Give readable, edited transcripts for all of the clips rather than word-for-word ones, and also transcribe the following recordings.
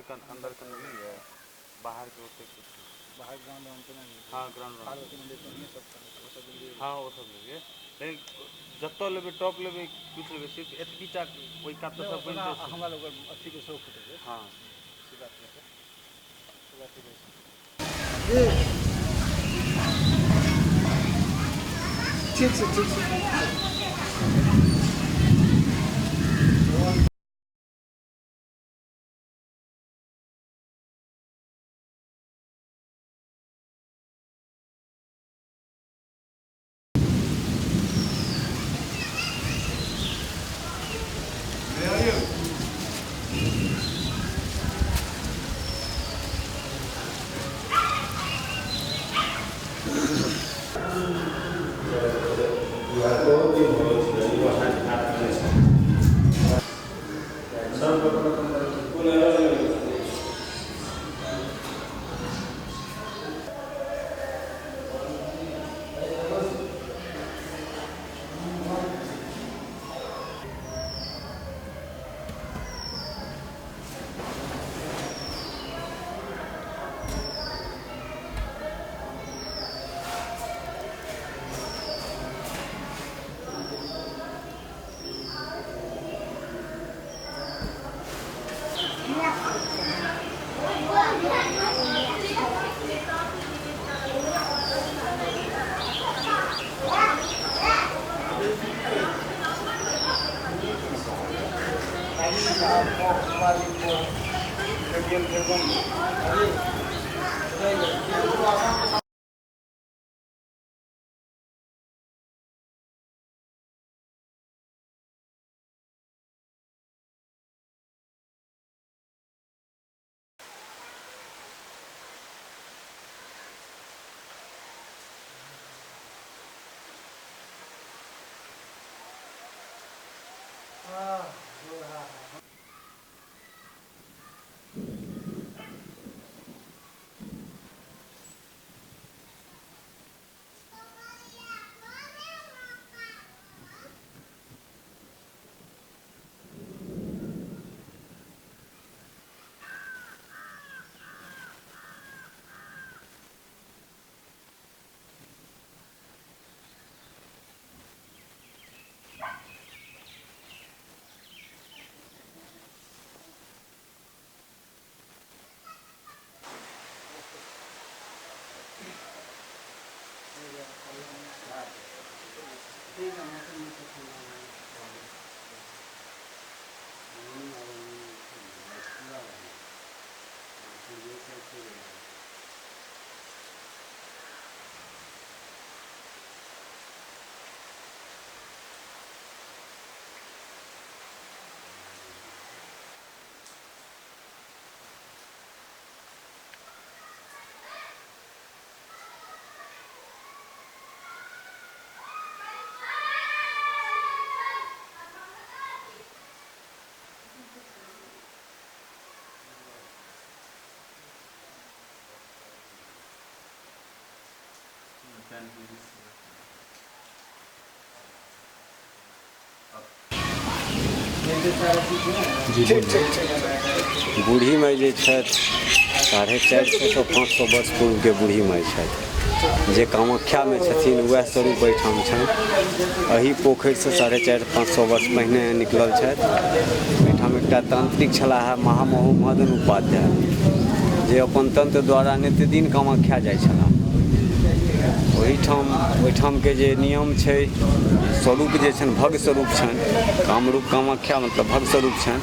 अन्दर के मिलैए, बाहरके ओतेक किछु नहि। बाहर ग्राउंड उराउंड केना लेलियै? हँ, ग्राउंड। पार्वती मन्दिर तऽ ओहिये सब छलै, ओ सब गेलियै? हँ, ओ सब लेलियै, लेकिन जतऽ लेबै, टॉप लेबै, किछु लेबै, सिर्फ एतबी टा ओहि कात तऽ सब ओना बनिते छै। हमरा लोक अथीके शौक होइत छै। हँ, से बात छै, से बात ठीक छै। ठीक छै, ठीक छै। बहुत दिन हो गेल छलै ई हाथ हाथ। ठीक ठीक ठीक। बूढ़ी माइ जे छथि, 450सँ 500 वर्ष पूर्वके बूढ़ी माइ छथि, जे कामाख्यामे छथिन, उएह स्वरूप एहिठाम छनि। एही पोखरिसँ 450-500 वर्ष पहिने निकलल छथि। एहिठाम एकटा तांत्रिक छलाह हे, महामहो मदन उपाध्याय, जे अपन तंत्र द्वारा नित्य दिन कामाख्या जाइ छलाह। ओहिठाम ओहिठामके जे नियम छै, स्वरूप जे छनि, भव्य स्वरूप छनि, कामरूप कामाख्या, मतलब भव्य स्वरूप छनि।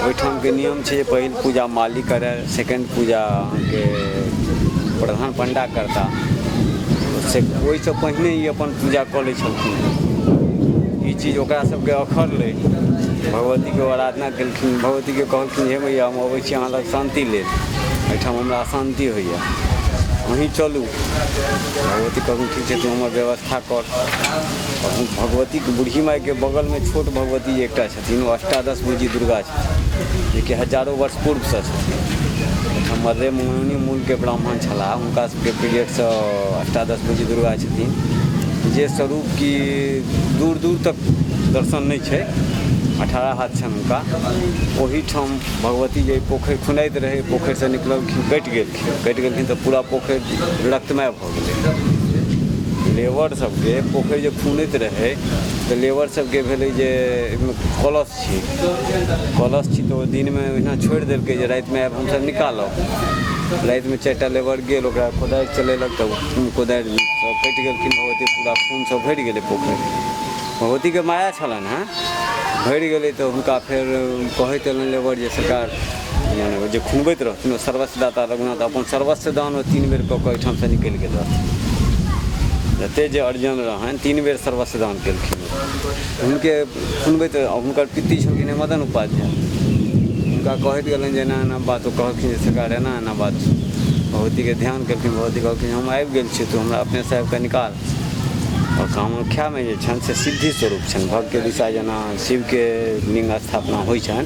ओहिठामके नियम छै जे पहिल पूजा माली करय, सेकेण्ड पूजा अहाँके प्रधान पण्डा करता। से ओहिसँ पहिने ई अपन पूजा कऽ लै छलखिन। ई चीज ओकरा सबके अखरलै। भगवतीके आराधना केलखिन, भगवतीके कहलखिन, हे मैया, हम अबै छी अहाँ लग शान्ति लेल, एहिठाम हमरा अशान्ति होइए, अहीँ चलू। भगवती कहलखिन, ठीक छै, तू हमर व्यवस्था कर। भगवतीके, बूढ़ी माइके बगलमे छोट भगवती जे एकटा छथिन, ओ अष्टादश भुजी दुर्गा छथिन, जेकि हजारो वर्ष पूर्वसँ छथिन। एहिठाम मर्रे मुनि मूलके ब्राह्मण छलाह, हुनका सबके पीरियडसँ अष्टादश भुजी दुर्गा छथिन, जे स्वरूप कि दूर दूर तक दर्शन नहि छै। 18 हाथ छनि हुनका। ओहिठाम भगवती जे पोखरि खुनैत रहै, पोखरिसँ निकललखिन, कटि गेलखिन। कटि गेलखिन तऽ पूरा पोखरि रक्तमय भऽ गेलै। लेबर सबके पोखरि जे खुनैत रहै तऽ लेबर सबके भेलै जे एहिमे कलश छी, कलश छी, तऽ ओ दिनमे ओहिना छोड़ि देलकै जे रातिमे आबि हमसब निकालब। रातिमे 4टा लेबर गेल, ओकरा कोदारि चलेलक तऽ कोदारि सब कटि गेलखिन भगवती, पूरा खूनसँ भरि गेलै पोखरि। भगवतीके माया छलनि हेँ, भरि गेलै। तऽ हुनका फेर कहैत एलनि लेबर जे सरकार, मने जे खुनबैत रहथिन ओ सर्वस्वदाता रघुनाथ अपन सर्वस्व दान ओ 3 बेर कऽ कऽ एहिठामसँ निकलि गेल रहथिन। जते जे अर्जन रहनि 3 बेर सर्वस्व दान केलखिन। हुनके खुनबैत हुनकर पित्ती छलखिन हेँ मदन उपाध्याय, हुनका कहैत गेलनि जे एना एना बात। ओ कहलखिन जे सरकार एना एना बात छै। भगवतीके ध्यान केलखिन, भगवती कहलखिन हम आबि गेल छी, तू हमरा अपने से आबिकऽ निकाल। आओर कामाख्यामे जे छनि से सिद्धि स्वरूप छनि। भव्यके दिशा जेना शिवके लिंग स्थापना होइ छनि,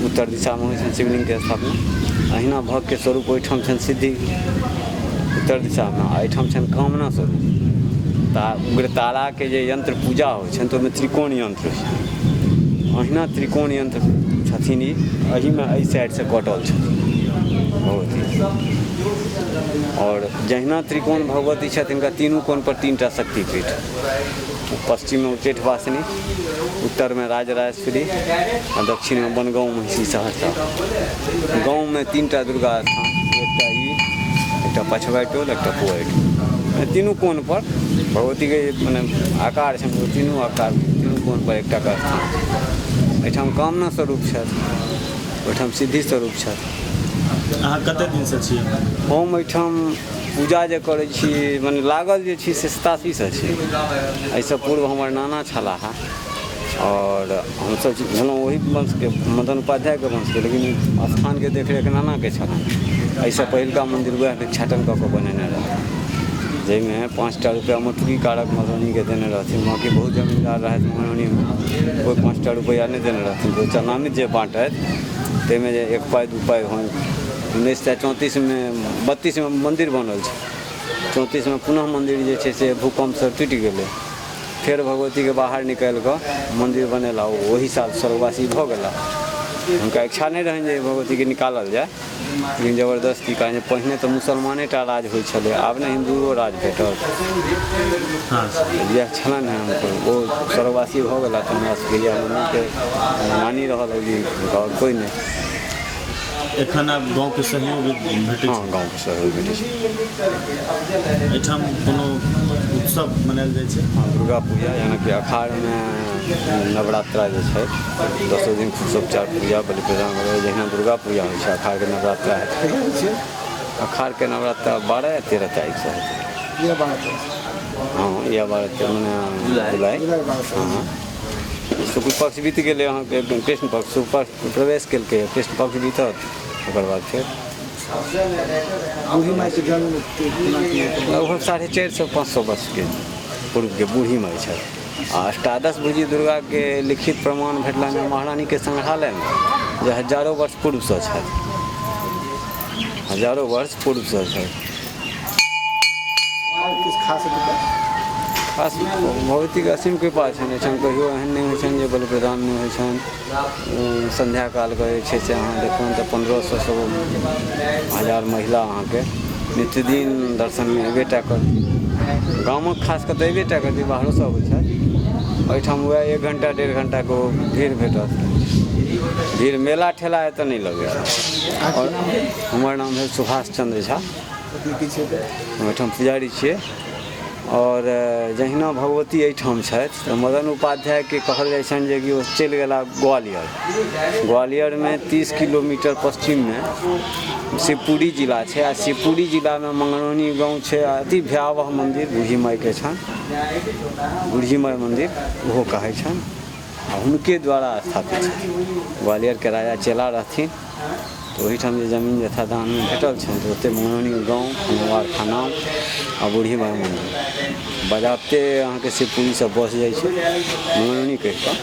उत्तर दिशामे होइ छनि शिवलिंगके स्थापना, अहिना भव्यके स्वरूप ओहिठाम छनि सिद्धि उत्तर दिशामे, आ एहिठाम छनि कामना स्वरूप। उग्रताराके जे यंत्र पूजा होइ छनि तऽ ओहिमे त्रिकोण यंत्र होइ छनि, अहिना त्रिकोण यंत्र छथिन। ई एहिमे एहि साइडसँ कटल छथिन भगवती। आओर जहिना त्रिकोण भगवती छथि, हिनका तीनू कोण पर 3टा शक्तिपीठ, पश्चिममे उच्चैठ वासिनी, उत्तरमे राजराजेश्वरी आ दक्षिणमे बनगाँव महिषी सहरसा। गाँवमे 3टा दुर्गा स्थान, एकटा ई, एकटा पछुआइ टोल, एकटा पुआइ टोल। तीनू कोण पर भगवतीके मने आकार छनि, तीनू आकार तीनू कोण पर एकटा के स्थान। एहिठाम कामना स्वरूप छथि, ओहिठाम सिद्धि स्वरूप छथि। अहाँ कते दिनसँ छियै? हम एहिठाम पूजा जे करै छी, मने लागल जे छी से 87सँ छी। एहिसँ पूर्व हमर नाना छलाह और हमसब भेलहुँ ओहि वंशके, मदन उपाध्यायके वंशके, लेकिन स्थानके देखरेख नानाके छलनि। एहिसँ पहिलुका मन्दिर वएह भिक्षाटन कऽ कऽ बनेने रहथिन, जाहिमे 5टा रुपैआ मटुरी कारक मधुबनीके देने रहथिन। बाँकी बहुत जमींदार रहथि मधुबनीमे, कोइ 5टा रुपैआ नहि देने रहथिन। तऽ चरणामृत जे बाँटथि ताहिमे जे 1 पाइ 2 पाइ होइ। 1934मे 32मे मन्दिर बनल छै, 34मे पुनः मन्दिर जे छै से भूकम्पसँ टूटि गेलै। फेर भगवतीके बाहर निकालि कऽ मन्दिर बनेला। ओही साल स्वर्गवासी भऽ गेला। हुनका इच्छा नहि रहनि जे भगवतीके निकालल जाय, लेकिन जबरदस्ती, कारण जे पहिने तऽ मुसलमाने टा राज होइ छलै, आब ने हिन्दुओ राज भेटल। इएह छलनि हेँ हुनकर। ओ स्वर्गवासी भऽ गेला तऽ हमरा सबके इएह मम्मीके नानी रहल अभी, हुनका आओर कोइ नहि। एखन आब गाँवके सहयोग भेटै छै? हँ, गाँवके सहयोग भेटै छै। एहिठाम कोनो उत्सव मनायल जाइ छै? हँ, दुर्गा पूजा, यानि अखाढ़मे नवरात्रा जे छै 10 दिन खूब पूजा बलि प्रदान वगैरह, जहिना दुर्गा पूजा होइ छै अखाढ़के नवरात्रा हेतै। अखाढ़के नवरात्रा 12 या 13 तारीखसँ हेतै। हँ, या 12 13 मने जुलाई। हँ, शुक्ल पक्ष बीत गेलै अहाँके, कृष्ण पक्ष शुक्ल पक्ष प्रवेश केलकै, कृष्ण पक्ष बीतत ओकर बाद फेर। बूढ़ी मायके जन्म लगभग 450-500 वर्षके पूर्वके बूढ़ी माय छथि। आ अष्टादश भुजी दुर्गाके लिखित प्रमाण भेटलनि महारानीके संग्रहालयमे जे हजारो वर्ष पूर्वसँ छथि, हजारो वर्ष पूर्वसँ छथि। खास भगवतीके असीम कृपा छनि। एहिठाम कहियो एहन नहि होइ छनि जे बलि प्रदान नहि होइ छनि। सन्ध्या कालके जे छै से अहाँ देखबनि तऽ 1500 1000 महिला अहाँके नित्यदिन दर्शनमे अयबे टा करती। गामक खास कऽ तऽ अयबे टा करती, बाहरोसँ अबै छथि। एहिठाम वएह 1 घंटा 1.5 घंटाके ओ भीड़ भेटत। भीड़ मेला ठेला एतऽ नहि लगै छै। आओर हमर नाम भेल सुभाष चंद्र झा, हम एहिठाम पुजारी छियै। और जहिना भगवती एहिठाम छथि तऽ मदन उपाध्यायके कहल जाइ छनि जे कि ओ चलि गेला ग्वालियर। ग्वालियरमे 30 किलोमीटर पश्चिममे शिवपुरी जिला छै, आ शिवपुरी जिलामे मंगरौनी गाँव छै। अति भयावह मन्दिर बूढ़ी माइके छनि, बूढ़ी माइ मन्दिर ओहो कहै छनि, आ हुनके द्वारा स्थापित छथि। ग्वालियरके राजा चेला रहथिन तऽ ओहिठाम जे जमीन जथा दानमे भेटल छनि तऽ ओतहि मंगरौनी गाँव नवार खाना आ बूढ़ी माइ मन्दिर बजाबते अहाँके शिवपुरीसँ बस जाइ छै मंगरौनी कहि कऽ।